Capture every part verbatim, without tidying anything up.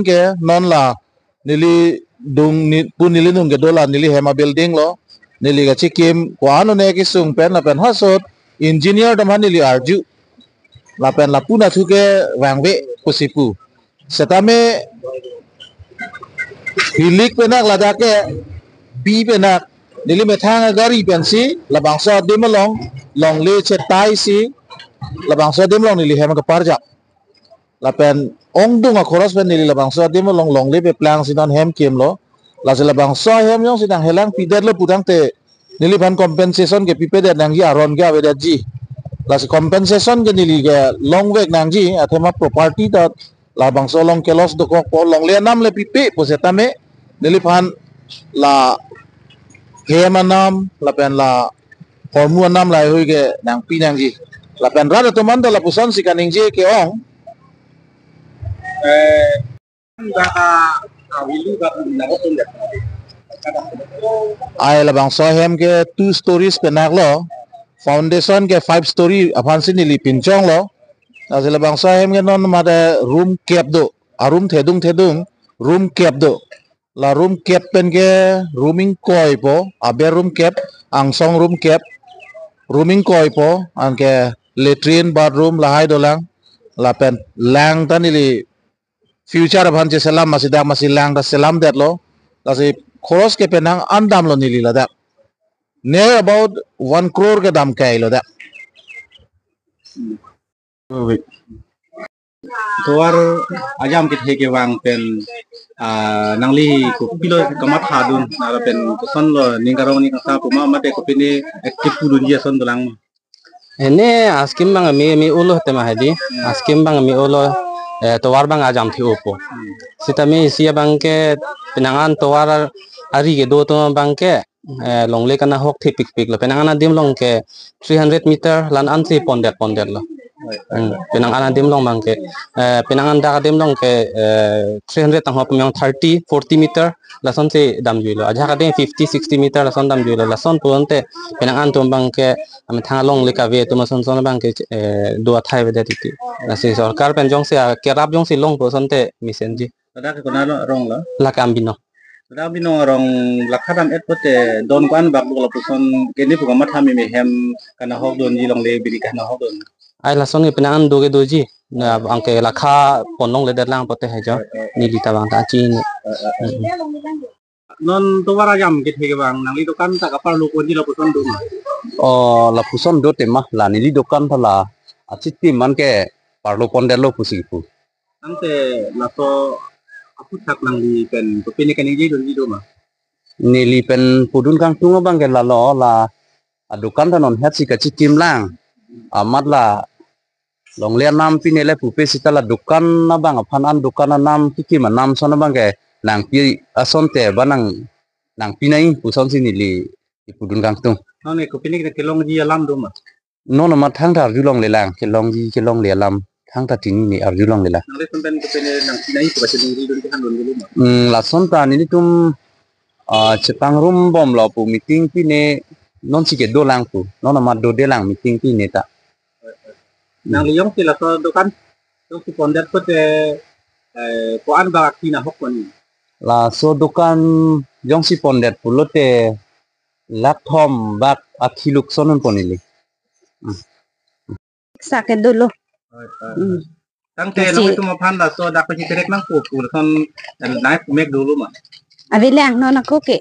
ke non la neli dung ni, pu neli nung kedo la neli hem a-building lo. Neli kachikim ko-an un-e kesung pen lapen ha asot engineer atum aphan neli arju. Lapen lapu nathu ke vangve pusi pu. Setame hilik penak ladak ke bi penak neli methang agari pensi labangso adim along longle chetai si labangso adim along neli hem kaparjap. Lapen ongdung akhoros pen neli labangso adim along longle peplang si non hem kimlo. Lasi labangso ahem jongsi nanghelangpidetlo putangte neliphan compensation ke pipedet nangji, aron ke avedetji. Lasi compensation ke neli ke longvek nangji, athema property ta labangso along ke loss dokokpo, longle anam le pipe pu setame neliphan la hem anam lapen la hormu anam laheihui ke nangpi nangji. Lapen rat atum anta lapusonsi kaningje ke-ong. Eh, Ai labangso ahem ke two stories penaklo, foundation ke five story aphansi neli pinchonglo. Lasi labangso ahem ke non mate room kep do, a-room thedung thedung room kep do. La room kep pen ke room ingkoi po, aber room kep, angsong room kep, room ingkoi po, anke latrine, bathroom lahai dolang. Lapen lang ta neli future aphan cheselam, masi dak masi lang ta selamdetlo. Lasi khoros ke penang an damlo neli ladak. Near about one crore ke dam kailo dak. Tovar ajam kethe kevang pen, ah, nangli kopilo kamathadun, lapen kosonlo ning karong ning kasa puma mate kopine active pudunji ason dolang ma? Ene a-scheme abang me me ulo tema hadi. A-scheme abang me ulo, eh, tovar abang ajam thi upo. Sitame isi abang ke penang an tovar ari kedo atum abang ke, eh, longle kanahok thepikpiklo. Penang an adim along ke three hundred meter la-an ansi pondet pondetlo. Hmm, penang an adim along abang ke, eh, penang an dak adim along ke, eh, three hundred tangho pemyong thirty, forty meter lasonsi damjuilo. Ajahak adim fifty, sixty meter lason damjuilo. Lason pu ante penang an atum abang ke amethang alongle kave atum ason son abang ke, eh, do athai avedet titi. Lasi sorkar pen jongsi akerap jongsi longpo asonte mesenji. Ladak ke konat arong lo? Lake Ambinong. Ladak Ambinong arong lakha dam-et pote don ko-an bak do lapuson kene pu kamatha me me hem kanahokdunji longle biri kanahokdun. Ai lason ke penang an do ke doji. Na abang ke lakha pon longledet lang pote hejo. Neli ta abang ta chini. Non tovar ajam kethe kevang nangli dokan ta kaparlo ponji lapuson do ma? Oh, lapuson do tema la neli dokan ta la achitim an ke parlo pondetlo pusi pu. Ante laso aphuthak nangli pen kopine kaningjedunji do ma? Neli pen pudun kangtung abang ke lalo la adokan ta non hetsi kachitim lang. Amat la longle anam pine le pupe sita la dokan abang aphan an dokan anam kikim anam son abang ke nangpi asonte ba nang nangpi nai pusonsi neli kipudun kangtung. Non e kopine ke kelongji alam do ma? Non amat thangta arjulonglelang, kelongji kelongle alam thangta tini ne arjulonglelang. Nangli pen pen kopine nangpi nai pu kachiningri dun kehan dun dulu ma? Hmm, lason ta nelitum, ah, chepangrum bomlo pu meeting pine nonsi kedolang pu. Non amat dodelang meeting pine ta. Nangli jongsi laso dokan jongsi pondet pote, eh, ko-an bak akhi nahok pon? Laso dokan jongsi pondet pulote lakh thom bak akhi lukson un pon ili. Hmm. Sa ke dolo. Hmm. Tangte kasi nangtum aphan laso dak pachiterek nangpo pu lason, eh, nai pumek dolo ma? Avelang non ako ke.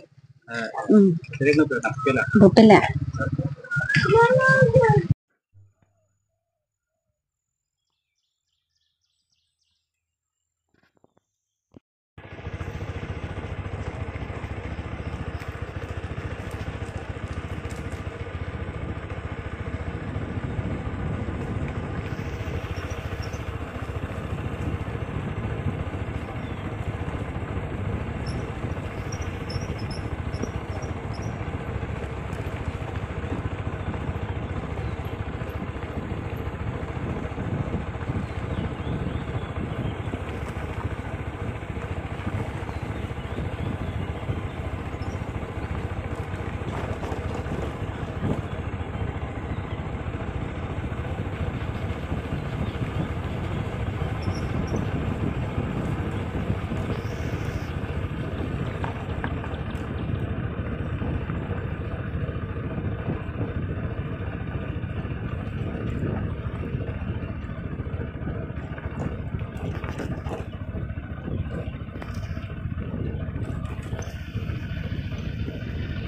Eh, hmm. Terek nangpo dak pela. Bo pela.